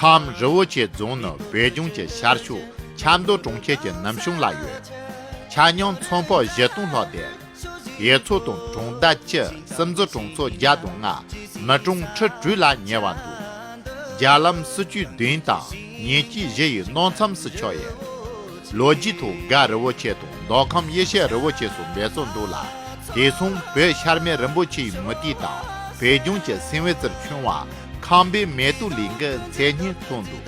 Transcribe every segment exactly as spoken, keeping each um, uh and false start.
ཁམས་རི་བོ་ཆེ་རྫོང་ནི་བོད་ལྗོངས་ཀྱི་ཤར་ཕྱོགས་ཆབ་མདོ་གྲོང་ཁྱེར་གྱི་ནུབ་བྱང་ལ་ཡོད། ཆ་སྙོམས་ཚོང་པ་བཞི་སྟོང་ལྷག་སྟེ། གཡུ་མཚོ་དང་གྲོང་རྡལ་བཅུ། སུམ་མདོ་གྲོང་ཚོ་བརྒྱ་དང་ལྔ། མི་གྲངས་ཁྲི་དྲུག་ལ་ཉེ་བ་འདུག་རྒྱ་ལམ་སྲིད་ཇུས་བདུན་དང་ཉེར་གཅིག་བཞི་ཡི་གནང་མཚམས་སུ་ཆགས་ཡོད། ལོ་རྒྱུས་ཐོག་སྒ་རི་བོ་ཆེ་དང་མདོ་ཁམས་ཡེ་ཤེས་རི་བོ་ཆེ་སོགས་འབོད་སྲོལ་འདུག་ལ། དེ་མཚུངས་བོད་ཤར་མའི་རིན་པོ་ཆེའི་མུ་ཏིག་དང་བོད་ལྗོངས་ཀྱི་སེམས་དཔའི་རྩེར་བྱུང་བ་ཁམས་པའི་མེ་ཏོག་གླིང་གི་མཚན་སྙན་ཐོན་འདུག་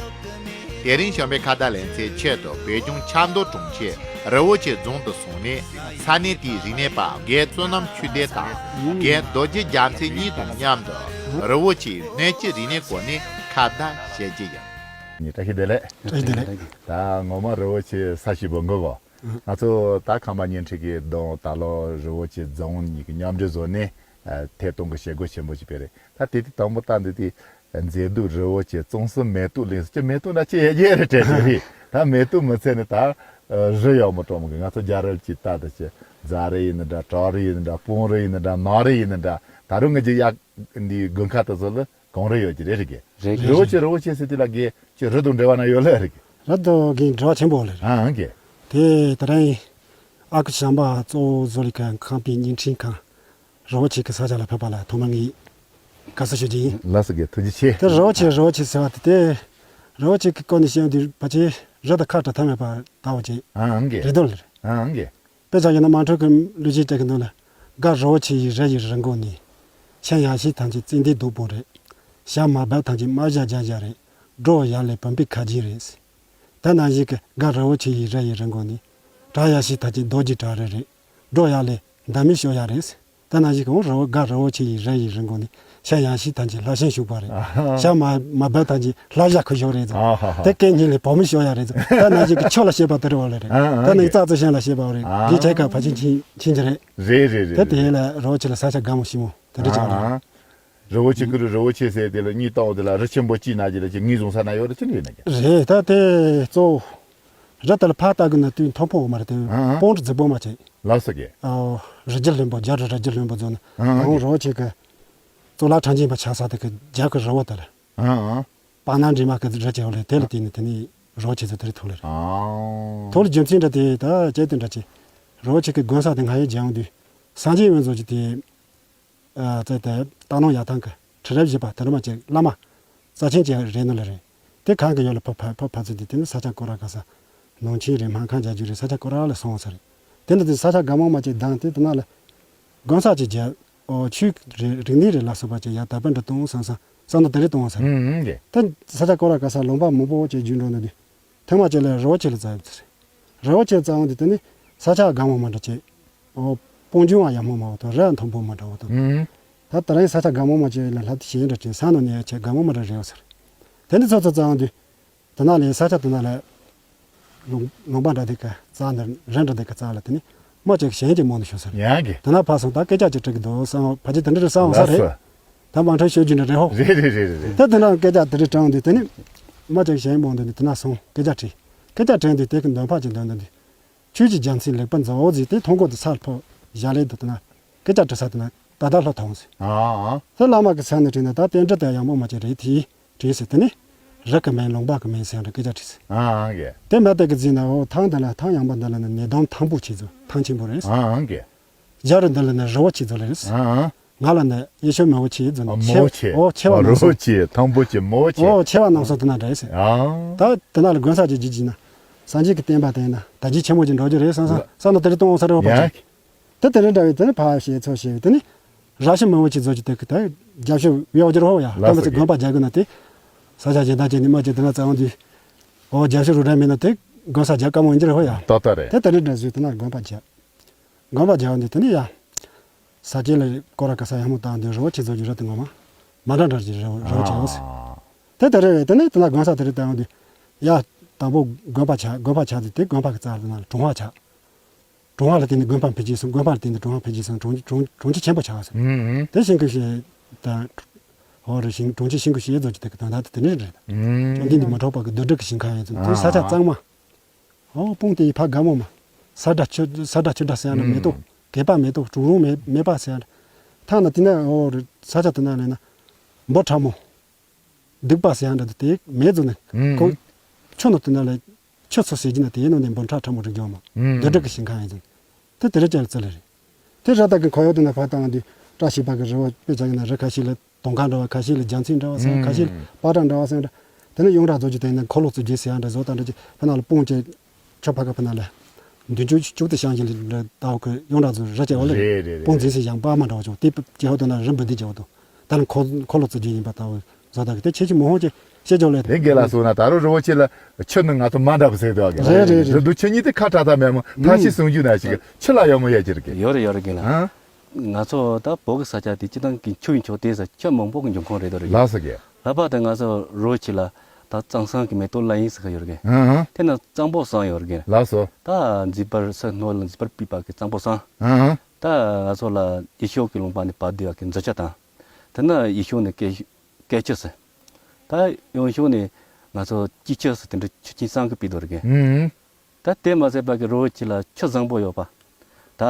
དེ་རིང་བྱམས་པའི་ཁ་བརྡ་ལེ་ཚན་ཆེད་དུ་བོད་ལྗོངས་ཆབ་མདོ་གྲོང་ཁྱེར་རི་བོ་ཆེ་རྫོང་དུ་སོང་ནས་ས་གནས་དེའི་རིག་གནས་པ་རྒན་བསོད་ནམས་ཆོས་ལྡན་དང་རྒན་རྡོ་རྗེ་རྒྱལ་མཚན་གཉིས་དང་མཉམ་དུ་རི་བོ་ཆེའི་སྣོད་ཀྱི་རིག་གནས་སྐོར་ནས་ཁ་བརྡ་བྱེད་ཀྱི་ཡིན། བཀྲ་ཤིས་བདེ་ལེགས། བཀྲ་ཤིས་བདེ་ལེགས། ད་ངོ་མ་རི་བོ་ཆེ་ས་ཞིག་པོ་འགོ་གོ། ང་ཚོ་ད་ཁམས་པ་བརྙན་འཕྲིན་གྱི་གདོང་ད་ལོ་རི་བོ་ཆེ་རྫོང་གཉིས་ཀྱི་མཉམ་འབྲེལ་བཟོ་ནས་ཐད་གཏོང་གི་བྱེད་སྒོ་ཆེན་པོ་ཞིག་སྤེལ་རེད། ད་དེ་དུས་དང་པོ་ལྟ་འདི་དེ་མཛེས་སྡུག་རི་བོ་ཆེ་གཙང་གསུམ་མེ་ཏོག་གླིང་ཟེར་གྱི་མེ་ཏོག་འདྲ་ཅི་ཡས་ཡས་རེད་དྲན་གྱི་རེད། ད་མེ་ཏོག་མི་ཚད་ནས་ད་རི་ཡག་མོ་གྲོགས་མོ་གི་ང་ཚོ་རྒྱ་རི་ལ་ཅིག་ལྟ་ད་ཅི་རྫ་རི་ཡིན་ནི་འདྲ། བྲག་རི་ཡིན་ནི་འདྲ། སྤང་རི་ཡིན་ནི་འདྲ། སྤང་རི་ཡིན་ནི་འདྲ། ནགས་རི་ཡིན་ནི་འདྲ། ད་རུང་ང་ཅི་ཡག་འདི་དགོན་ཁ་དེ་ཚོ་ལ། གངས་རི་ཡོད་ཀྱི་རེད་རེད་གི། རེད་རི་བོ་ཆེ་རི་བོ་ཆེ་ཟེར་དུས་ལ་གི་ཅི་རི་དང་འབྲེལ་བ་ན་ཡོད་ལེ་རེད་གི། རི་དང་གི་འབྲེལ་བ་ཆེན་པོ་ལེ་རེད། ཨང་གི། དེ་ད་རིང་ཨ་ཁུ་བྱམས་པ་གཙོ་བོ་བཟོ་ལས་ཀ་ཁང་པའི་བརྙན་འཕྲིན་ཁང་རི་བོ་ཆེ་གི་ས་ཆ་ལ་ཕེབས་པ་ལ་ཐོག་མར་ངས་དགའ་བསུ་ཞུ་རྒྱུ་ཡིན། ལགས་སོ་གི་ཐུགས་རྗེ་ཆེ། དེ་རི་བོ་ཆེ་རི་བོ་ཆེ་ཟེར་བ་དེ་དེ་རི་བོ་ཆེ་གི་སྐོར་ནས་བཤད་དུས་ཕལ་ཆེར་རི་དང་ཁ་བྲལ་ཐབས་མེད་པ་ལྟ་བུ་ཅིག་ཨང་གི། རེད་དོ་ལེ་རེད། ཨང་གི། དཔེ་ཆ་ཡིན་ན་དམངས་ཁྲོད་ཀྱི་གླུ་གཞས་སྤྲད་ཀྱི་འདུག་ལ། སྒ་རི་བོ་ཆེ་ཡི་རི་ཡི་རི་མགོ་ནས། ཤ་ཡ་ཤི་ཐང་ཆེ་ཙན་དན་སྡོང་པོ་རེད། ཤ་མ་བབ་ཐང་ཆེ་རྨ་བྱ་རྒྱ་བྱ་རེད། སྒྲོ་ཡ་ལེ་བུམ་པའི་ཁ་རྗེ་རེད། ད་ནང་བཞིན་གྱི་སྒ་རི་བོ་ཆེ་ཡི་རི་ཡི་རི་མགོ་ནས། བྲག་ཡ་ཤི་ཐང་ཆེ་རྡོ་རྗེ་བྲག་རི་རེད། སྒྲོ་ཡ་ལེ་འདབ་མའི་ཤོ་ཡ་རེད། ད་ནང་བཞིན་གྱི་འོང་རི་བོ་སྒ་རི་བོ་ཆེ་ཡི་རི་ཡི་རི་མགོ་ནས། ཤ་ཡ་ཤི་ཐང་ཆེ་ལྷ་ཤིང་ཤུག་པ་རེད། ཨ་ཧ། ཤ་མ་མ་བབ་ཐང་ཆེ་ལྷ་བྱ་ཁུ་ཞོ་རེད་ཙང་། ཨ་ཧ་ཧ། དེ་སྐད་སྙན་ལས་བོ་མི་ཤོ་ཡ་རེད་ཙང་། ད་ནང་བཞིན་གྱི་ཆོ་ལ་བཤད་པ་དེ་རེད་བ་ལེ་རེད། ཨ་ཨ། ད་ནི་རྩ་རྩི་ཤན་ལ་བཤད་པ་རེད། ཨ་གི་ཆེ་ཁ་ཕ་ཆིན་ཆིན་ཆིན་ཆི་རེད། རེད་རེད་རེད། དེ་དེ་ལ་རི་བོ་ཆེ་ལ་ས་ཆ་དགའ་མོ་ཞིམ་མོ་དེ་འདྲ་ཅིག་རེད། ཨ་ཨ། རི་བོ་ཆེ་ཀུ་རུ་རི་བོ་ཆེ་ཟེར་དེ་ལ་གཉིས་བཏང་བ་དེ་ལ་རི་ཆེན་པོ་གཅིག་ན་གྱི་ལ་ཅིག་ངོས་བཟུང་ས་ན་ཡོད་རེད་ཅི་འདྲ་ཡོད་ན་ཀྱང་། རེད། ད་དེ་གཙོ་བོ་རི་དེ་ལ་ཕར་ལྟ་གི་ན་དུས་མཐོ་པོ་མ་རེད་དེ། ཨ་ཨ། སྤང་རི་རྫིག་པོ་མ་བྱེད། ལགས་སོ་གི། ཨོ། རི་རྒྱུད་ལྷུན་པོ་རྒྱ་རི་རི་རྒྱུད་ལྷུན་པོ་ཚོ་ནི། ཨ་ཨ། འོང་རི་བོ་ཆེ་གི་གཙུག་ལག་ཁྲི་འགྱིང་པ་ཆགས་ས་དེ་གི་རྒྱ་གི་རི་བོ་དེ་ལ། ཨ་ཨ། སྤང་ན་འདྲེས་མ་གི་རི་ཆེ་བ་ལས་དེ་ལ་བརྟེན་ནས་དེ་ནི་རི་བོ་ཆེ་ཚོ་དེ་རིགས་ཐོག་ལེ་རེད། ཨ། ཐོག་ལ་རྒྱུ་མཚན་འདྲ་དེ་ད་ཅེ་དེ་འདྲ་ཅེ། རི་བོ་ཆེ་གི་དགོན་ས་དེ་ང་ཡི་རྒྱ་ཡོང་དུས་སངས་རྒྱས་དབོན་ཚོ་ཅི་དེ། ཨ་ཙེ་དེ་སྟག་སྣང་ཡར་ཐང་གི་ཁྲི་རབས་བཞི་པ་དེ་རུ་མ་ཅེ་བླ་མ་རྩ་ཆེན་ཅེ་རེད་ནོ་ལེ་རེད། དེ་གང་གི་ཡོད་ལ་ཕ་ཕ་ཕ་ཕ་ཚོ་དེ་དེ་ནི་ས་ཆ་སྐོར་ར་ག་ས་ནང་ཆེན་རེད། སྨན་ཁང་རྒྱ་རྒྱུ་རེད། ས་ཆ་སྐོར་ར་ལ་སོང་ས་རེད། དེ་འདྲ་དེ་ས་ཆ་དགའ་མོ་མ་ཅེ་དང་དེ་དེ་ན་ལ་དགོན་ས་ཅེ་རྒྱ། ཨོ་ཆོས་རིག་རིག་གནས་རེ་ལ་སོགས་པ་ཅིག་ཡ་དར་སྤེལ་འགྲོ་གཏོང་བསམ་བསམ་བསམ་ན་དེ་རིགས་གཏོང་བ་ཟེར། ཨུམ་ཨུམ་གྱི། ད་ས་ཆ་སྐོར་ར་ག་ས་ལུང་པ་མང་པོ་ཅིག་བརྒྱུད་འགྲོ་ནས་དུས་ཐེངས་མ་ཅིག་ལ་རི་བོ་ཆེ་ལ་འཛེགས་ཡོད་ཟེར། རི་བོ་ཆེ་འཛེགས་འོང་དུས་དེ་ནི་ས་ཆ་དགའ་མོ་མ་འདྲ་ཅིག་ཨོ་སྤང་ལྗོངས་ཨ་ཡག་མོ་མ་བ་དང་རི་ཨ་མཐོན་པོ་མ་འདྲ་བ་དང་། ཨུམ། ད་དེ་རིང་ས་ཆ་དགའ་མོ་མ་ཅིག་ལ་ལྷ་དེ་ཞེ་འདྲ་ཅིག་ས་ནང་ནས་ཡ་ཆེ་དགའ་མོ་མ་འདྲ་རེད་བ་ཟེར། དེ་ནི་ཚོ་ཚོ་འཛེགས་འོང་དུས། དེ་ན་ལས་ས་ཆ་དེ་ན་ལས། ལུང་ལུང་པ་འདྲ་དེ་ག་རྩ་འདི་རི་འདྲ་དེ་ག་རྩ་ལ་དེ་ནི་མ་ཅིག་གཞན་གྱིས་མོ་ནི་ཤོད་ས་རེད། ཡང་གི། དེ་ན་ཕ་སོང་ད་སྐད་ཆ་ཅིག་དྲི་གི་འདུག་བསམ་ཕ་ཅིག་དེ་འདྲ་རེད་བསམ་ས་རེད། ལགས་སོ། ད་མ་འཕྲོད་ཤོད་རྒྱུ་འདྲ་རེད་ཧོ། རེད་རེད་རེད་རེད། ད་དེ་ན་སྐད་ཆ་དེ་འདྲ་དྲངས་དུས་དེ་ནི་མ་ཅིག་གཞན་མོ་འདི་ནི་དེ་ན་སོང་སྐད་ཆ་དྲིས། སྐད་ཆ་དྲན་དུས་དེ་གི་འདོན་ཕ་ཅིག་འདོན་འདོན་དུས། ཆོས་ཀྱི་རྒྱལ་མཚན་ལེགས་པར་མཛོད་ཟེར་དེ་མཐོང་གོ་དུ་ཚར་ཕོ་བཞག་ལེ་དུ་དེ་ན་སྐད་ཆ་དྲི་ས་དེ་ན་ད་ལྟ་ལྷོ་ཐོང་ཟེར། ཨ་ཨ། དེ་བླ་མ་གི་ས་ནས་དྲིས་ན་ད་དེ་འདྲ་དེ་ཡག་མོ་མ་ཅིག་རེད་དེ། དྲིས་ཟེར་དེ་ནི། རི་གི་མིང་ལུང་པ་གི་མིང་ཟེར་ཡང་འདྲ་སྐད་ཆ་དྲིས་ཟེར། ཨ་ཨ་གི། དེ་མ་དེ་གི་རྫིས་ན་འོ་ཐང་འདི་ལ་ཐང་ཡངས་པ་འདི་ལ་ནི་ནི་དོམ་ཐང་པོ་ཆེ་ཚོ་ཐང་ཆེན་པོ་རེད། ཨ་ཨ་གི། རྒྱ་རི་འདི་ལ་ནི་རི་བོ་ཆེ་ཚོ་ལ་རེད། ཨ་ཨ། ང་ལ་ནི་ཡེ་ཤོད་མི་བོ་ཆེ་ཚོ་ནི་ཨ་མོ་ཆེ། ཨོ་ཆེ་བ་རི་རྣམ་བོ་གསུམ། ཆེ་ཐང་པོ་ཆེ་མོ་ཆེ། ཨོ་ཆེ་བ་རྣམ་གསུམ་དེ་ན་འདྲ་ཡིན་ཟེར། ཨ། ད་དེ་ན་ལ་དགོན་ས་ཅིག་བརྒྱུད་བརྒྱུད་ན། སངས་རྒྱས་ཀྱི་བསྟན་པ་དེ་ན་ད་ཅི་ཆེན་མོ་ཅིག་འགྲོ་རྒྱུ་རེད་བསམ་བསམ་ལ། བསམ་ན་དེ་རིགས་གཏོང་ས་རེད་བ་ཡ། ཕ་ཆེ། དེ་དེ་རིང་འདྲ་བའི་དེ་ནི་ཕ་ཞེས་ཚོ་ཞེས་པའི་དེ་ནི། ར་ཤི་མི་བོ་ཆེ་ཚོ་ཅིག་དེ་གི་ད་རྒྱབ་ཤོད་བེའོ་རྒྱུ་རེད་བ་ཡ། ལགས་སོ། དེ་མི་ཚེ་དགོན་པ་རྒྱག་གི་ན་དེ། ས་ཆ་ཅན་ད་ཅན་ནི་མ་ཅན་དེ་ན་གཙང་དུས། ཨོ་རྒྱབ་ཤོད་རུ་འདྲ་མེད་ན་དེ་དགོན་ས་རྒྱག་དཀའ་མོ་ཡིན་རྒྱུ་རེད་བ་ཡ། ཏག་ཏག་རེད། དེ་དེ་རིང་འདྲ་བཟོས་དེ་ན་དགོན་པ་རྒྱག་དགོན་པ་རྒྱག་འོང་དུས་དེ་ནི་ཡ། ས་སྐྱེས་ལ་སྐོར་ར་ག་ས་ཡག་མོ་བཏང་དུས་རི་བོ་ཆེ་ཚོ་ཅིག་རི་དེ་ངོ་མ། མ་འདྲ་འདྲ་ཅིག་རི་བོ་རི་བོ་ཆེ་བོ་ཟེར། ཨ། དེ་དེ་རེད་བས་དེ་ནི་དེ་ན་དགོན་ས་དེ་རིང་བཏང་འོང་དུས། ཡ། དང་པོ་དགོན་པ་ཆགས་དགོན་པ་ཆགས་དུས་དེ་དགོན་པ་གི་རྩ་དེ་ན་ལ་གྲོང་བ་ཆགས། གྲོང་བ་ལ་བརྟེན་ནས་དགོན་པ་འཕེལ་རྒྱས་སོང་། དགོན་པ་ལ་བརྟེན་ནས་གྲོང་བ་འཕེལ་རྒྱས་སོང་། གྲོང་གྲོང་གྲོང་ཁྱེར་ཆེན་པོ་ཆགས་སོང་། ཨུམ། དེ་ཤིང་ཀུ་ཤེ་དང་། ཧོ་རེ་ཤིང་གྲོང་ཁྱེར་ཤིང་ཀུ་ཤེ་ཡོད་ཚོ་ཅིག་དེ་གི་དོན་དག་དེ་དེ་ནས་རེད། ཨུམ། ཅང་འདི་འདི་མ་འཕྲོག་པ་གི་རྡུལ་དྲུག་གི་ཞིང་ཁ་ཡོད་ཚོ་དེ་ས་ཆ་གཙང་མ། ཨོ་སྤུངས་དེ་ཡི་ཕ་དགའ་མོ་མ། ས་སྒྲ་ཆུ་ས་སྒྲ་ཆུ་སྒྲ་ཟེར་ཡ་ན་མེ་ཏོག་གད་པ་མེ་ཏོག་གྲུང་རོང་མེ་མེ་པ་ཟེར་ཡ་ན། ཐང་ན་དེ་ན་ཨོ་རེ་ས་ཆ་དེ་ན་ལས་ན། འབུ་ཕྲ་མོ། སྡིག་པ་ཟེར་ཡང་འདྲ་དེ་མེད་ཚོ་ནས་ཁོ་ཆུ་ནང་དུ་ན་ལ་ཆུ་ཚོ་ཟེར་གྱི་ན་དེའི་ནང་ནས་འབུམ་ཕྲག་ཕྲ་མོ་རིག་འཇོག་མ་འདོད་སྒྲ་གི་ཞིང་ཁམས་ཡིན་ཚོ་དེ་དེ་རེ་ཅན་ལ་རྩི་ལེ་རེད། དེ་ར་ད་གི་ཁོ་ཡོད་དུ་ན་ཕ་དང་དུ་བཀྲ་ཤིས་པ་གི་རི་བོ་དཔེ་ཆ་གི་ན་རི་ཁ་ཤས་ལ་དོང་ཁ་འདྲ་བ་ཁ་ཤས་ལ་རྒྱ་མཚན་འདྲ་བ་ཟེར་ཁ་ཤས་ལ་པ་ཏྲ་འདྲ་བ་ཟེར་འདྲ། དེ་ནས་ཡོངས་གྲགས་རྫོགས་ཀྱི་དེ་ནས་འཁོར་ལོ་རྩིབས་བརྒྱད་ཟེར་ཡང་འདྲ་བཟོ་དང་འདྲ་ཅི་ཕ་ན་ལ་སྤུངས་ཀྱི་ཆོ་ཕ་ག་ཕ་ན་ལ་མདུན་ཅུ་བཅུག་ཏུ་བཤང་གི་ལ་འདྲ་ད་བ་ཁོ་ཡོངས་གྲགས་རྫོགས་ར་ཅེ་བ་ལ་རེད་རེད་རེད་སྤུངས་རྫིག་ཟེར་ཡང་པ་མ་འདྲ་བ་ཅུང་དེ་ཇེ་ཧོ་དུ་ན་རིམ་པ་འདི་ཇེ་ཧོ་དུ་ད་ལ་འཁོར་འཁོར་ལོ་རྩིབས་བརྒྱད་ཡིན་པ་ད་བ་བཟོ་དང་གི་དེ་ཁྱེད་ཀྱི་མོ་ཧོ་ཅེ་ཤེས་ཅོ་ལེ། དེ་དགེ་ལ་སོང་ན་ད་རུང་རི་བོ་ཆེ་ལ་ཆུ་ནི་ང་ཚོ་མ་འདྲ་བ་ཟེར་དུ་ཨ་གི་རེད་རེད་རེད། རི་དུ་ཆུ་གཉིས་དེ་ཁ་བྲལ་ཐབས་མེད་མོ་ཐ་ཤི་སུང་རྒྱུ་ན་ཞིག་ཆུ་ལ་ཡོད་མོ་ཡ་ཅི་ར་གི་ཡོད་རེད་ཡོད་རེད་དགེ་ལ། ཨ། ང་ཚོ་ད་བོད་ཀྱི་ས་ཆ་དེ་སྤྱི་བཏང་གི་ཆུ་ཡི་ཕྱོགས་དེ་ས་ཆུ་མང་པོ་གི་འབྱུང་ཁུངས་རེད་དོ་རེད་གི། ལགས་སོ་གི། ལྷག་པར་དུ་ང་ཚོ་རི་བོ་ཆེ་ལ་ད་གཙང་སང་གི་མེ་ཏོག་ལ་ཡིན་ཟེར་གི་ཡོད་རེད་གི། ཨང་། དེ་ན་གཙང་པོ་སང་ཡོད་རེད་གི། ལགས་སོ། ད་མཛེས་པར་ས་སྣོད་ལ་མཛེས་པར་སྤུས་པ་གི་གཙང་པོ་སང་། ཨང་། ད་ང་ཚོ་ལ་ཡེ་ཤུ་གི་ལུང་པ་ནས་བབས་བསྡད་པ་གི་མཛོད་ཆ་དང་། དེ་ན་ཡེ་ཤུ་ནས་སྐད་སྐད་ཆུ་ཟེར། ད་ཡང་ཤུ་ནས་ང་ཚོ་སྐྱིད་ཆུ་ཟེར་དེ་འདྲ་ཆུ་ཆེན་སང་གི་སྤུས་དོ་རེད་གི། ཨང་། ད་དེ་མ་ཟད་པ་གི་རི་བོ་ཆེ་ལ་ཆུ་བཟང་པོ་ཡོད་པ། ད་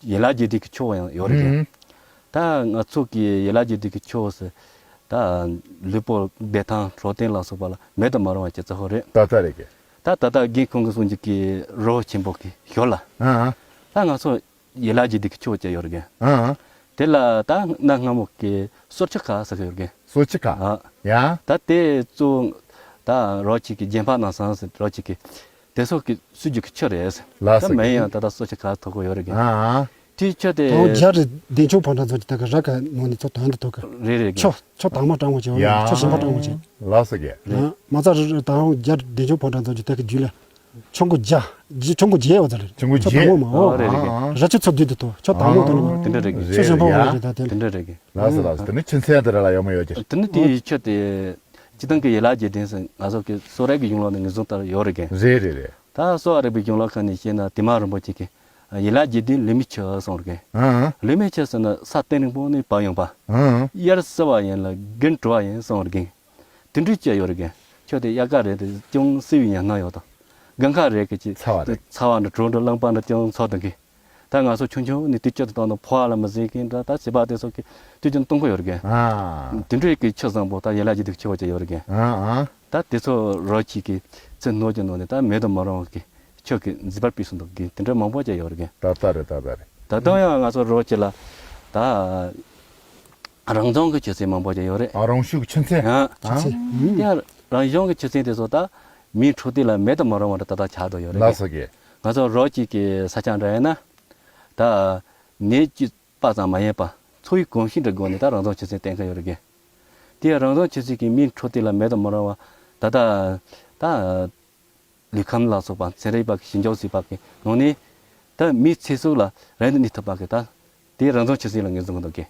ཡན་ལག་བརྒྱད་ལྡན་གྱི་ཆུ་བོ་ཡང་ཡོད་རེད་གི། ཨང་། ད་ང་ཚོ་གི་ཡན་ལག་བརྒྱད་ལྡན་གྱི་ཆུ་བོ་ཟེར། ད་ལུས་པོ་བདེ་ཐང་འཕྲོད་བསྟེན་ལ་སོགས་པ་ལ་མེད་དུ་མ་རུང་བ་ཅིག་བརྩི་ཧོ་རེད། ད་ལྟ་རེད་གི། ད་ད་ལྟ་རྒན་ཁོང་གི་གསུང་རྒྱུ་གི་རི་བོ་ཆེན་པོ་གི་ཞོར་ལ། ཨང་། ད་ང་ཚོ་ཡན་ལག་བརྒྱད་ལྡན་གྱི་ཆུ་བོ་ཅིག་ཡོད་རེད་གི། ཨང་། དེ་ལ་ད་གནའ་སྔ་མོ་གི་གསུར་ཆུ་ཁ་ཟེར་གི་ཡོད་རེད་གི། གསུར་ཆུ་ཁ། ཨ། ཡ། ད་དེ་གཙོ་ད་རོ་གཅིག་གི་རྒྱན་ཕ་ནང་སང་ཟེར་རོ་གཅིག་གི་དེ་སོགས་ཀྱི་སུ་རྒྱུ་གི་ཆུ་རེད། ལགས་སོ། ད་མེད་ཡང་ད་ལྟ་གསུར་ཆུ་ཁ་ཐོག་གི་ཡོད་རེད་གི། ཨ། དེའི་ཆུ་དེ་དང་རྒྱ་རི་བདེ་མཆོག་ཕོ་བྲང་ཚོ་གི་ད་གི་ར་ཁ་ནང་ནས་ཚོ་དོན་དུ་ཐོག་གི། རེད་རེད་གི། ཆུ་ཆུ་དྭངས་མ་སྐྲང་མོ་ཅིག་ཡོད་རེད། ཡ། ཆུ་ཞིམ་པ་སྐྲང་མོ་ཅིག། ལགས་སོ་གི། ཨ། མ་རྩ་རི་རི་དང་རྒྱ་རི་བདེ་མཆོག་ཕོ་བྲང་ཚོ་གི་ད་གི་རྒྱུད་ལ། ཆུ་མགོ་བརྒྱ། ཆུ་མགོ་བརྒྱད་བ་ཙམ་རེད། ཆུ་མགོ་བརྒྱད། ཆུ་དྭངས་མོ་མ་འོ། ཨ་རེད་རེད་གི། ར་ཆུ་ཚོ་བསྡུས་ཏེ་ཐོ། ཆུ་དྭངས་མོ་དེ་ནི་དེ་འདྲ་རེད་གི། ཆུ་ཞིམ་པོ་མ་རེད་ད་དེ། དེ་འདྲ་རེད་གི། ལགས་སོ་ལགས་སོ། དེ་ནི་ཆུ་མཚན་དེ་ར་ལ་ཡོད་མ་ཡོད་ཀྱི། དེ་ནི་དེའི་ཆུ་དེ་སྤྱི་བཏང་གི་ཡན་ལག་བརྒྱད་ལྡན་ཟེར་ང་ཚོ་གི་གསོ་རིག་གི་གཞུང་ལུགས་ནས་ངེས་བཟུང་ལྟར་ཡོད་རེད་གི། རེད་རེད་རེད། ད་གསོ་བ་རིག་པའི་གཞུང་ལུགས་ཁག་ནས་བཤད་ན་དེ་མ་རིན་པོ་ཆེ་གི་ཡན་ལག་བརྒྱད་ལྡན་ལུས་མེད་ཆུ་གསུངས་རེད་གི། ཨང་། ལུས་མེད་ཆུ་ཟེར་ན་ས་སྟེང་རིང་པོ་ནས་བབས་ཡོང་པ། ཨང་། དབྱར་བསིལ་བ་ཡིན་ལ་དགུན་དྲོ་བ་ཡིན་གསུངས་རེད་གི། དེ་འདྲའི་སྐྱེ་ཡོད་རེད་གི། ཁྱོད་དེ་དབྱར་ཁ་རེད་དེ་ཅུང་བསིལ་བའི་ཉམས་སྣང་ཡོད་དོ། དགུན་ཁ་རེད་གི་ཅི། ཚ་བ་རེད། ཚ་བ་འདྲ་དྲོ་འདྲ་རླངས་པ་འདྲ་ཅུང་ཚོགས་དང་གི། ད་ང་ཚོ་ཆུང་ཆུང་ནས་དུས་ཚོད་དུ་བཏང་ན་ཕོ་བ་ལ་མི་ཟིན་གི་འདྲ་ད་བྱེད་པ་དེ་སོགས་ཀྱི་དུས་ཚོད་གཏོང་གི་ཡོད་རེད་གི། ཨ། དེ་འདྲའི་གི་ཆུ་བཟང་པོ་ད་ཡན་ལག་བརྒྱད་ལྡན་ཆུ་བོ་ཅིག་ཡོད་རེད་གི། ཨ་ཨ། ད་དེ་ཚོ་རོ་གཅིག་གི་ཚེ་སྣོད་ཀྱི་ནང་ནས་ད་མེད་དུ་མི་རུང་བ་གི་ཆོས་ཀྱི་མཛེས་པར་སྤེལ་གསུངས་འདུག་གི་དེ་འདྲ་མང་པོ་ཅིག་ཡོད་རེད་གི། ད་ལྟ་རེད་ད་ལྟ་རེད། ད་དུང་ཡང་ང་ཚོ་རོ་གཅིག་ལ་ད་རང་བྱུང་གི་ཆུ་ཚན་མང་པོ་ཅིག་ཡོད་རེད། ཨ་རང་བྱུང་གི་ཆུ་ཚན། ཨ། ཆུ་ཚན། ཨ། ཨུམ། དེ་ཡང་རང་བྱུང་གི་ཆུ་ཚན་དེ་ཚོ་ད་མིའི་འཕྲོད་བསྟེན་ལ་མེད་དུ་མི་རུང་བ་འདྲ་ད་ལྟ་ཆགས་བསྡད་ཡོད་རེད་གི། ལགས་སོ་གི། ང་ཚོ་རོ་གཅིག་གི་ས་ཆ་འདྲ་ཡིན་ན་ད་ནད་ཀྱི་པ་ཙམ་མ་ཡིན་པ་འཚོ་བའི་གོམས་གཤིས་འདྲ་སྒོ་ནས་ད་རང་བྱུང་ཆུ་ཚན་བསྟེན་གི་ཡོད་རེད་གི། དེ་ཡང་རང་བྱུང་ཆུ་ཚན་གྱིས་མིའི་འཕྲོད་བསྟེན་ལ་མེད་དུ་མི་རུང་བ་ད་ལྟ་ད་ལུས་ཁམས་ལ་སོགས་པ་ཚན་རིག་པ་གི་ཞིབ་འཇུག་བྱས་པ་གི་ནང་ནས་ད་མིའི་ཚེ་སྲོག་ལ་རིན་དུ་གནས་ཐུབ་པ་གི་ད་དེ་རང་བྱུང་ཆུ་ཚན་ལ་ངོས་འཛིན་གི་འདུག་གི།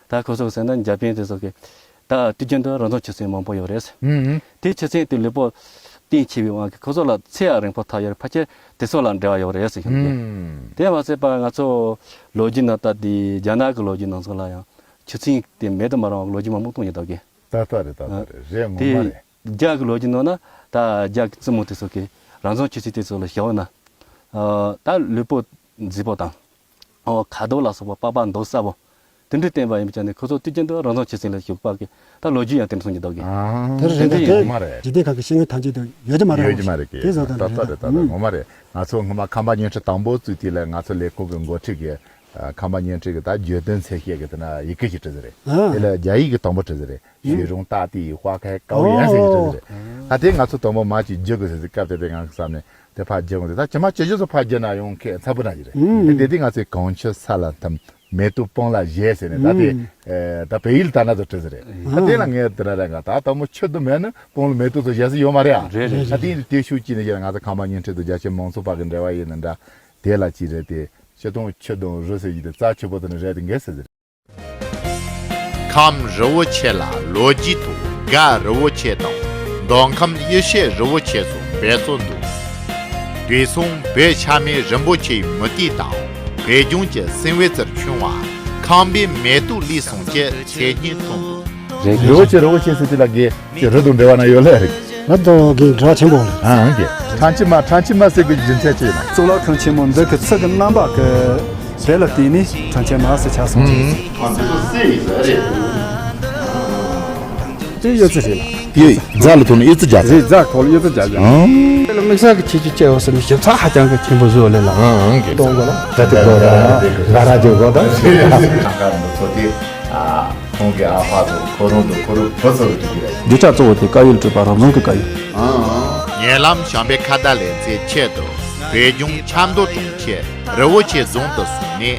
ད་ཁོ་ཚོ་ཟེར་ན་འཇར་པན་དེ་ཚོ་གི་ད་དུས་རྒྱུན་དུ་རང་བྱུང་ཆུ་ཚན་མང་པོ་ཡོད་རེད། ཨུ་ཨུ། དེ་ཆུ་ཚན་དེ་ལུས་པོ་བརྟན་ཆེ་བའི་དབང་གིས་ཁོ་ཚོ་ལ་ཚེ་ཡང་རིང་པོ་ཐོབ་ཡོད་རེད། ཕལ་ཆེར་དེ་ཚོ་ལ་འབྲེལ་བ་ཡོད་རེད་ཟེར་གྱི་འདུག་གི། ཨུ་ཨུ། དེ་མ་ཟད་པ་ང་ཚོ་ལོ་རྒྱུས་ནང་ལྟར་དེ་རྒྱ་ནག་གི་ལོ་རྒྱུས་ནང་ཚོ་ལ་ཡང་ཆུ་ཚན་དེ་མེད་དུ་མི་རུང་བ་ལོ་རྒྱུས་མང་པོ་གཏོང་ཡོད་འདུག་གི། ད་ལྟ་རེད་ད་ལྟ་རེད་རེད་ངོ་མ་རེད། དེ་རྒྱ་གི་ལོ་རྒྱུས་ནང་ན་ད་རྒྱ་གི་བཙུན་མོ་དེ་ཚོ་གི་རང་བྱུང་ཆུ་ཚན་དེ་ཚོ་ལ་ཞུགས་ན། ཨ་ད་ལུས་པོ་མཛེས་པོ་དང་། ཨོ་ཁ་དོག་ལ་སོགས་པ་པགས་པ་མདོག་གསལ་པོ། དེ་འདྲའི་བསྟན་པ་ཡིན་པ་ཅན་ནི་ཁོ་ཚོ་དུས་རྒྱུན་དུ་རང་བྱུང་ཆུ་ཚན་ལ་ཞུགས་པ་གི་ད་ལོ་རྒྱུས་ཡང་དེ་འདྲ་གསུང་གི་འདུག་གི། ཨ། དེ་རེད་ད་དེ་དེ་ངོ་མ་རེད། འཇིག་རྟེན་ཁམས་ཀྱི་ཤེས་ཡོན་ཐམས་ཅད་དུ་ཡོད་ཀྱི་མ་རེད་ཡོད་ཀྱི་མ་རེད་གི། དེ་བཟོ་ད་ད་ད་རེད་ད་ད་ངོ་མ་རེད། ང་ཚོ་སྔོན་མ་ཁམས་པ་བརྙན་འཕྲིན་དང་པོ་བཙུགས་དུས་ལ་ང་ཚོ་ལས་ཁུངས་ཀྱི་འགོ་ཁྲིད་ཀྱིས་ཁམས་པ་བརྙན་འཕྲིན་གྱི་ད་བརྗོད་དོན་ཚད་བཤད་ཀྱི་དེ་ན་ཡི་གེ་ཞིག་བྲིས་ཟེར་རེད། ཨ། དེ་ལ་རྒྱ་ཡིག་གི་དང་པོ་བྲིས་ཟེར་རེད། 羽绒大地花开高原 ཟེར་གྱི་བྲིས་ཟེར་རེད། ཨ་དེ་ང་ཚོ་དང་པོ་མ་ཅིག་བསྒྱུར་དགོས་ཟེར་ཟེར་སྐབས་དེ་དེ་ང་གི་བསམ་ནས། དེ་ཕར་བརྒྱབ་འོང་དེ་ད་ཇི་མ་ཇི་བཞིན་དུ་ཕར་བརྒྱབ་ན་ཡང་ཁྱད་མཚར་པོ་ན་ཞིག་རེད། ཨུམ། དེ་དེ་དུས་ང་ཚོས་གངས་ཆུ་ས་ལ་འཐིམ། 梅毒崩了 བཞེས་ཟེར་ནས་ད་དེ། ཨུམ། ཨེ་ད་བལ་ཡུལ་ལྟར་ན་ཚོ་བྲིས་ཟེར་རེད། ཨ་དེ་ལ་ངས་དེ་ན་རེད་ག་ད་དང་པོ་ཆུ་དུ་མེད་ན་དཔུང་ལ་མེ་ཏོག་ཚོ་བཞེས་སུ་ཡོད་མ་རེད་ཨ། རེད་རེད་ད་དེ་ཡིན་དུས་དེ་ཤུགས་ཀྱིས་ནས་ཡིན་ང་ཚོ་ཁམས་པ་བརྙན་འཕྲིན་དུ་རྒྱ་ཆེ་མང་ཚོགས་བར་གྱི་འབྲེལ་བ་ཡིན་ན་འདྲ། དེ་ལ་ཅི་རེད་དེ། སྤྱིར་བཏང་ཆུ་དང་རི་ཟེར་གྱི་དེ་རྩ་ཆེ་པོ་དེ་ནི་རེད་དེ་འགལ་ཟེར་ཟེར། ཁམས་རི་བོ་ཆེ་ལ་ལོ་རྒྱུས་ཐོག་རྒ་རི་བོ་ཆེ་དང་མདོ་ཁམས་ཡེ་ཤེས་རི་བོ་ཆེ་སོགས་འབད་བརྩོན་འདུག་དུས་སང་བོད་ཆ་མེད་རིན་པོ་ཆེའི་མུ་ཏིག་དང་བོད་ལྗོངས་ཀྱི་སིན་ཝེ་ཙིར་ཆུང་བ་ཁམས་པའི་མེ་ཏོག་ལུས་སོང་ཀྱི་མཚན་སྙན་ཐོན་འདུག་རི་བོ་ཆེ་རི་བོ་ཆེ་ཟེར་དེ་ལ་དགེ་ཅི་རི་དང་འབྲེལ་བ་ན་ཡོད་ལེ་རེད། རི་དང་དགེ་འབྲེལ་བ་ཆེན་པོ་རེད། ཨང་དགེ་ཁྲང་ཆི་མ་ཁྲང་ཆི་མ་ཟེར་གི་རྒྱུ་མཚན་ཅི་ཡིན་ན། གཙུག་ལག་ཁང་ཆེན་མོ་འདི་གི་ཚུལ་གྱི་རྣམ་པ་གི་དེ་ལ་བརྟེན་ནས་ཁྲང་ཆི་མ་ཟེར་ཆགས་སོང་། ཨང་། ཨ་འདི་ཚོ་སེ་ཡིན་ཟེར་རེད། དེ་ཡོད་ཚུལ་རེད་ལ། དེ་རྫ་ལ་ཐུག་ནས་ཨེ་ཙི་བརྒྱབ་རེད། རྫ་ཐོག་ལ་ཨེ་ཙི་བརྒྱབ་ཡ། ཨང་། དེ་ལ་དམིགས་བསལ་གྱི་ཁྱེད་ཀྱི་སྐྱེ་བོ་སེམས་ཞིབ་ཚགས་ཧ་ཅང་གི་ཆེན་པོ་བཟོས་ལེ་ལ། ཨང་ཨང་གི། གཏོང་དགོས་ལ། ད་དེ་དགོས་ལ། ང་རང་ཅིག་དགོས་ད། ཁ་ཁ་འདི་ཚོ་དེ། ཨ། ཁོང་གི་ཨ་ཕ་དང་ཁོ་རང་དང་ཁོ་རང་བུ་ཚོ་གི་འགྲིག་གི་རེད། རྒྱུ་ཆ་གཙོ་བོ་དེ་བཀའ་ཡོད་སྤྲོད་པ་རང་བཟང་གི་བཀའ་ཡོད། ཨང་ཨང་། ཉེ་ལམ་བྱམས་པའི་ཁ་བརྡ་ལེ་ཚན་ཆེད་དུ་བོད་ལྗོངས་ཆབ་མདོ་གྲོང་ཁྱེར་རི་བོ་ཆེ་རྫོང་དུ་སོང་ནས།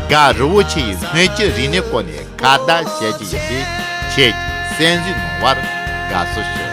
རྒན་རི་བོ་ཆེ་ཡི་སྣོད་བཅུད་རིག་གནས་སྐོར་ནས་ཁ་བརྡ་བྱེད་ཀྱི་ཡིན་པས། ཁྱེད་ཀྱིས་གསན་གཟིགས་གནང་བར་དགའ་བསུ་ཞུ།